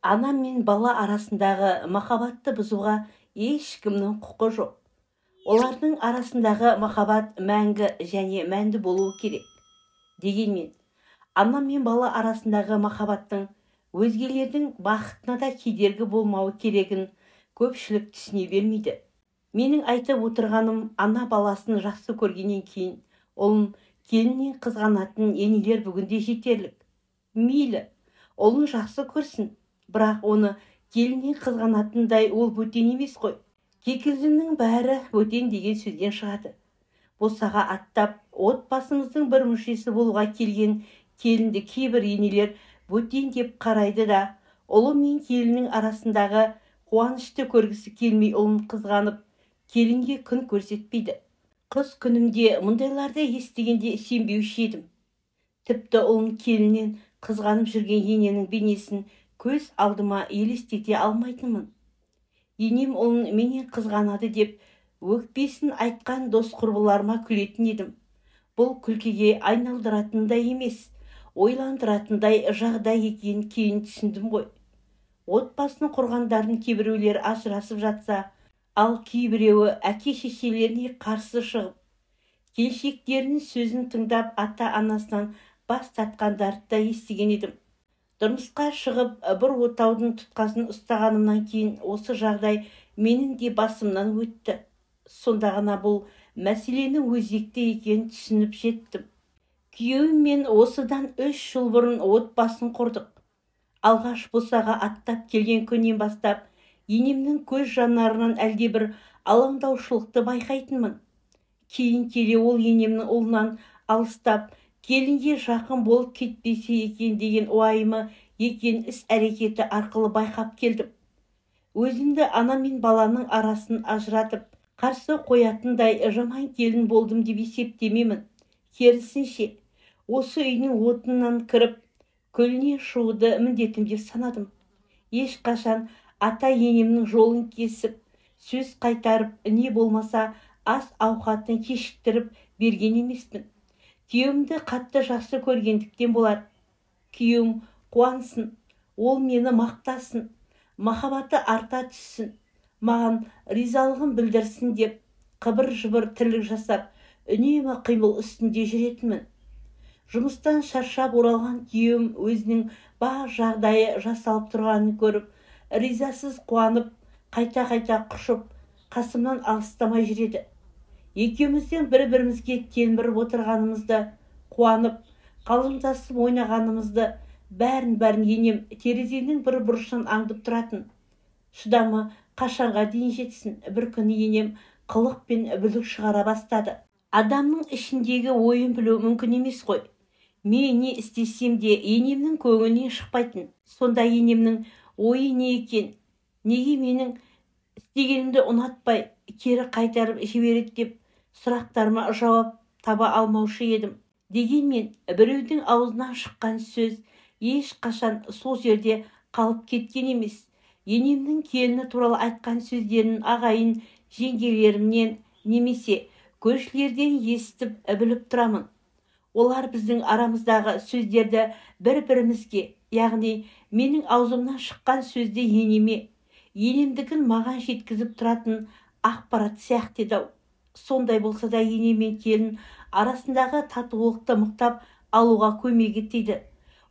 Ана мен бала арасындағы махаббатты бұзуға ешкімнің құқы жоқ. Олардың арасындағы махаббат мәңгі және мәнді болуы керек. Дегенмен, ана мен бала арасындағы махаббаттың өзгелердің бақытына да кедергі болмауы керегін көпшілік түсіне бермейді. Менің айтып отырғаным ана баласын жақсы көргеннен кейін ұлын келіннен қызғанатын енелер бүгінде жетерлік. Мейлі, ұлын жақсы көрсін, бірақ оны келіннен қызғанатындай ол бөтен емес қой. Кекілдінің бәрі бөтен деген сөзден шығады. Босаға аттап, отбасымыздың бір мүшесі болуға келген келінді кейбір енелер бөтен деп қарайды да, ұлы мен келіннің арасындағы қуанышты көргісі келмей ұлын қызғанып, келінге күн көрсетпейді. Қыз күнімде мұндайларды естігенде сенбеуші едім. Тіпті ұлын келіннен қызғанып жүрген ененің бейнесін көз алдыма елестете алмайтынмын. Енем ұлын менен қызғанады деп өкпесін айтқан дос құрбыларыма күлетін едім. Бұл күлкіге айналдыратындай емес, ойландыратындай жағдай екенін кейін түсіндім ғой. Отбасын құрғандардың кейбіреулері ажырасып жатса, ал кейбіреуі әке-шешелеріне қарсы шығып, келіншектерінің сөзін тыңдап ата-анасынан бас тартқандарды да естіген едім. Тұрмысқа шығып, бір отаудың тұтқасын ұстағанымнан кейін осы жағдай менің де басымнан өтті. Сонда ғана бұл мәселенің өзекті екенін түсініп жеттім. Күйеуіммен осыдан 3 жыл бұрын отбасын құрдық. Алғаш босаға аттап келген күннен бастап, енемнің көз жанарынан әлдебір алаңдаушылықты байқайтынмын. Кейін келе ол енемнің ұлынан алыстап, келінге жақын болып кетпесе екен деген уайымы екен іс-әрекеті арқылы байқап келдім. Өзімді ана мен баланың арасын ажыратып, қарсы қоятындай жаман келін болдым деп есептемемін. Керісінше, осы үйдің отынан кіріп, күліне шығуды міндетім деп санадым. Ешқашан ата-енемнің жолын кесіп, сөз қайтарып, не болмаса ас ауқатын кешіктіріп берген емеспін. Күйеуімді қатты жақсы көргендіктен болар. Күйеуім қуансын, ол мені мақтасын, махаббаты арта түссін, маған ризалығын білдірсін деп қыбыр-жыбыр тірлік жасап, үнемі қимыл үстінде жүретінмін. Жұмыстан шаршап оралған күйеуім өзінің бар жағдайы жасалып тұрғанын көріп, ризасыз қуанып, қайта-қайта құшып, қасымнан алыстамай жүреді. Екеумізден бір-бірімізге телміріп отырғанымызды, қуанып, қалжыңдасып ойнағанымызды бәрін-бәрін енем терезенің бір бұрышынан аңдып тұратын. Шыдамы қашанға дейін жетсін, бір күні енем қылық пен бүлік шығара бастады. Адамның ішіндегі ойын білу мүмкін емес қой. Мен не істесем де енемнің көңілінен шықпайтын. Сонда енемнің ойы не екен, неге менің істегенімді ұнатпай, кері қайтарып жібереді деп сұрақтарыма жауап таба алмаушы едім. Дегенмен, біреудің аузынан шыққан сөз ешқашан сол жерде қалып кеткен емес. Енемнің келіні туралы айтқан сөздерін ағайын жеңгелерімнен немесе көршілерден естіп біліп тұрамын. Олар біздің арамыздағы сөздерді бір-бірімізге, яғни менің аузымнан шыққан сөзді енеме, енемдікін маған жеткізіп тұратын ақпарат сияқты еді-ау. Сондай болса да ене мен келін арасындағы татулықты мықтап алуға көмегі тиді.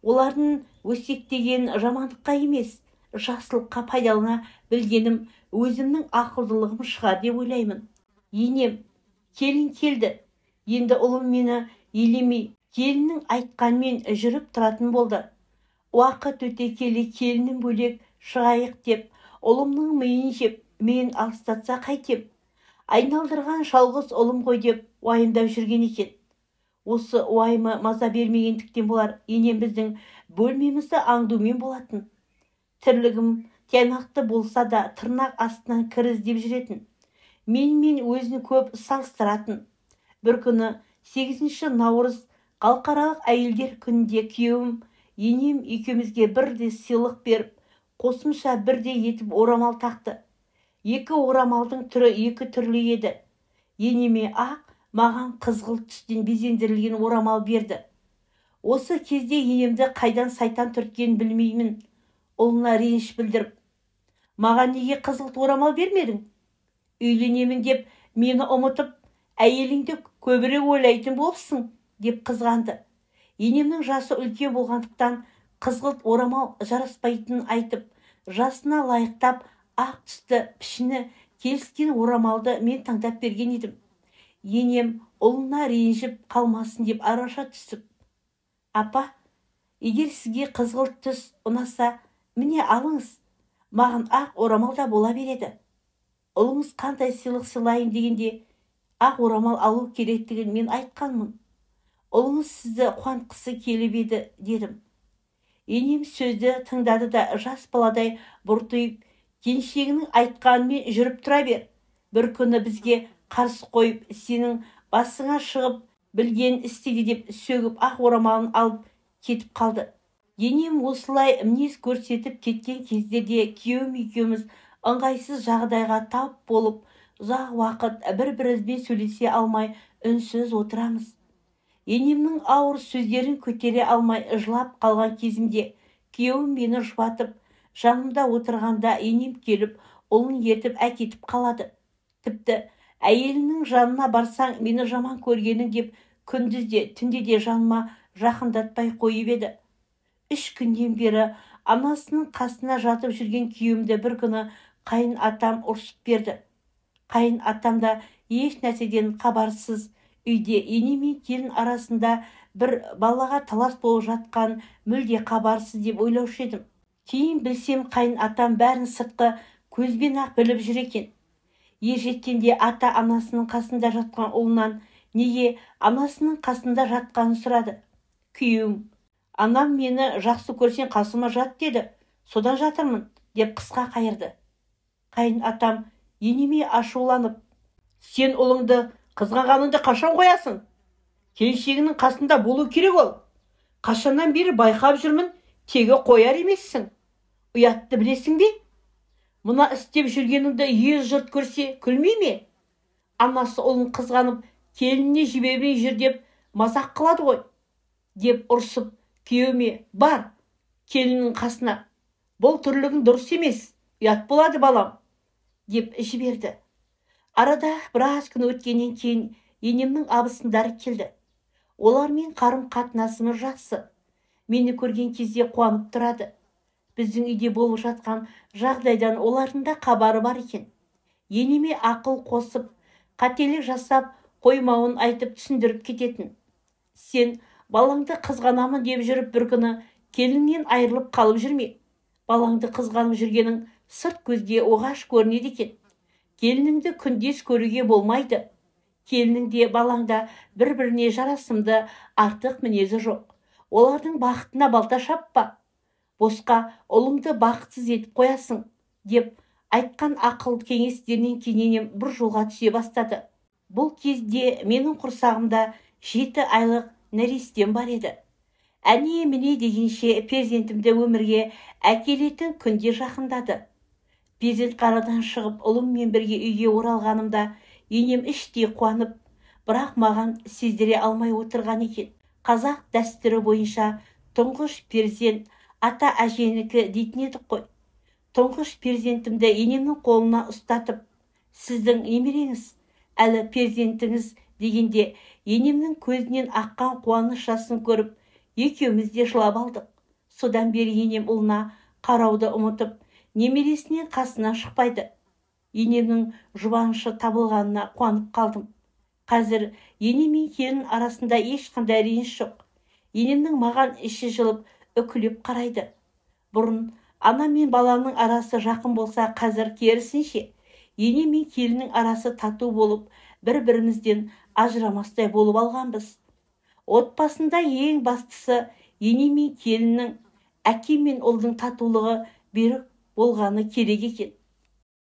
Олардың өсектеген жамандыққа емес, жақсылыққа пайдалана білгенім өзімнің ақылдылығым шығар деп ойлаймын. Енем, келін келді. Енді ұлым мені елемей, келіннің айтқанмен жүріп тұратын болды. Уақыт өте келе келінім бөлек шығайық деп, ұлымның миын жеп, мен алыстатса қайтем. Айналдырған жалғыз ұлым ғой деп уайымдап жүрген екен. Осы уайымы маза бермегендіктен болар, енем біздің бөлмемізді аңдумен болатын. Тірлігім тиянақты болса да тырнақ астынан кір іздеп жүретін. Менімен өзін көп салыстыратын. Бір күні 8 наурыз халықаралық әйелдер күнінде күйеуім енем екеумізге бірдей сыйлық беріп, қосымша бірдей етіп орамал тақты. Екі орамалдың түрі екі түрлі еді. Енеме ақ, маған қызғылт түстен безендірілген орамал берді. Осы кезде енемді қайдан сайтан түрткенін білмеймін. Ұлына реніш білдіріп, маған неге қызғылт орамал бермедің? Үйленемін деп мені ұмытып, әйеліңді көбірек ойлайтын болыпсың, деп қызғанды. Енемнің жасы үлкен болғандықтан қызғылт орамал жараспайтынын айтып, жасына лайықтап ақ түсті пішіні келіскен орамалды мен таңдап берген едім. Енем ұлына ренжіп қалмасын деп араша түсіп, апа, егер сізге қызғылт түс ұнаса, міне алыңыз, маған ақ орамал да бола береді. Ұлыңыз қандай сыйлық сыйлайын дегенде ақ орамал алу керектігін мен айтқанмын. Ұлыңыз сізді қуантқысы келіп еді, дедім. Енем сөзді тыңдады да жас баладай бұртиып, келіншегінің айтқанымен жүріп тұра бер. Бір күні бізге қарсы қойып, сенің басыңа шығып білген істейді деп сөгіп ақ орамалын алып кетіп қалды. Енем осылай мінез көрсетіп кеткен кездерде күйеуім екеуміз ыңғайсыз жағдайға тап болып, ұзақ уақыт бір-бірімізбен сөйлесе алмай үнсіз отырамыз. Енемнің ауыр сөздерін көтере алмай жылап қалған кезімде күйеуім мені жұбатып, жанымда отырғанда енем келіп, ұлын ертіп әкетіп қалады. Тіпті әйелінің жанына барсаң мені жаман көргенің деп күндіз де түнде де жаныма жақындатпай қойып еді. 3 күннен бері анасының қасына жатып жүрген күйеуімді бір күні қайын атам ұрсып берді. Қайын атам да еш нәрседен хабарсыз үйде ене мен келін арасында бір балаға талас болып жатқан мүлде хабарсыз деп ойлаушы едім. Кейін білсем, қайын атам бәрін сыртқы көзбен-ақ біліп жүр екен. Ер жеткенде ата-анасының қасында жатқан ұлынан неге анасының қасында жатқанын сұрады. Күйеуім, анам мені жақсы көрсең қасыма жат деді, содан жатырмын деп қысқа қайырды. Қайын атам енеме ашуланып, сен ұлыңды қызғанғаныңды қашан қоясың? Келіншегінің қасында болу керек ол. Қашаннан бері байқап жүрмін, тегі қояр емессің. Ұятты білесің бе? Мына істеп жүргеніңді ел жұрт көрсе күлмей ме? Анасы ұлын қызғанып, келініне жібермей жүр деп мазақ қылады ғой, деп ұрсып, күйеуіме бар, келіннің қасына. Бұл түрлігің дұрыс емес, ұят болады балам, деп жіберді. Арада біраз күн өткеннен кейін енемнің абысындары келді. Олармен қарым-қатынасымыз жақсы. Мені көрген кезде қуанып тұрады. Біздің үйде болып жатқан жағдайдан олардың да хабары бар екен. Енеме ақыл қосып, қателік жасап қоймауын айтып түсіндіріп кететін. Сен балаңды қызғанамын деп жүріп бір күні келіннен айырылып қалып жүрме. Балаңды қызғанып жүргенің сырт көзге оғаш көрінеді екен. Келініңді күндес көруге болмайды. Келінің де балаң да бір-біріне жарасымды, артық мінезі жоқ. Олардың бақытына балта шаппа. Босқа ұлыңды бақытсыз етіп қоясың, деп айтқан ақыл кеңестерінен кейін енем бір жолға түсе бастады. Бұл кезде менің құрсағымда 7 айлық нәрестем бар еді. Әне-міне дегенше перзентімді өмірге әкелетін күнде жақындады. Перзентханадан шығып ұлыммен бірге үйге оралғанымда енем іштей қуанып, бірақ маған сездіре алмай отырған екен. Қазақ дәстүрі бойынша тұңғыш перзент ата әженікі дейтін едік қой. Тұңғыш перзентімді енемнің қолына ұстатып, сіздің немереңіз, әлі перзентіңіз дегенде енемнің көзінен аққан қуаныш жасын көріп, екеуміз де жылап алдық. Содан бері енем ұлына қарауды ұмытып, немересінен қасынан шықпайды. Енемнің жұбанышы табылғанына қуанып қалдым. Қазір ене мен келін арасында ешқандай реніш жоқ. Енемнің маған іші жылып, үкілеп қарайды. Бұрын ана мен баланың арасы жақын болса, қазір керісінше, ене мен келіннің арасы тату болып, бір-бірімізден ажырамастай болып алғанбыз. Отбасында ең бастысы ене мен келіннің, әке мен ұлдың татулығы берік болғаны керек екен.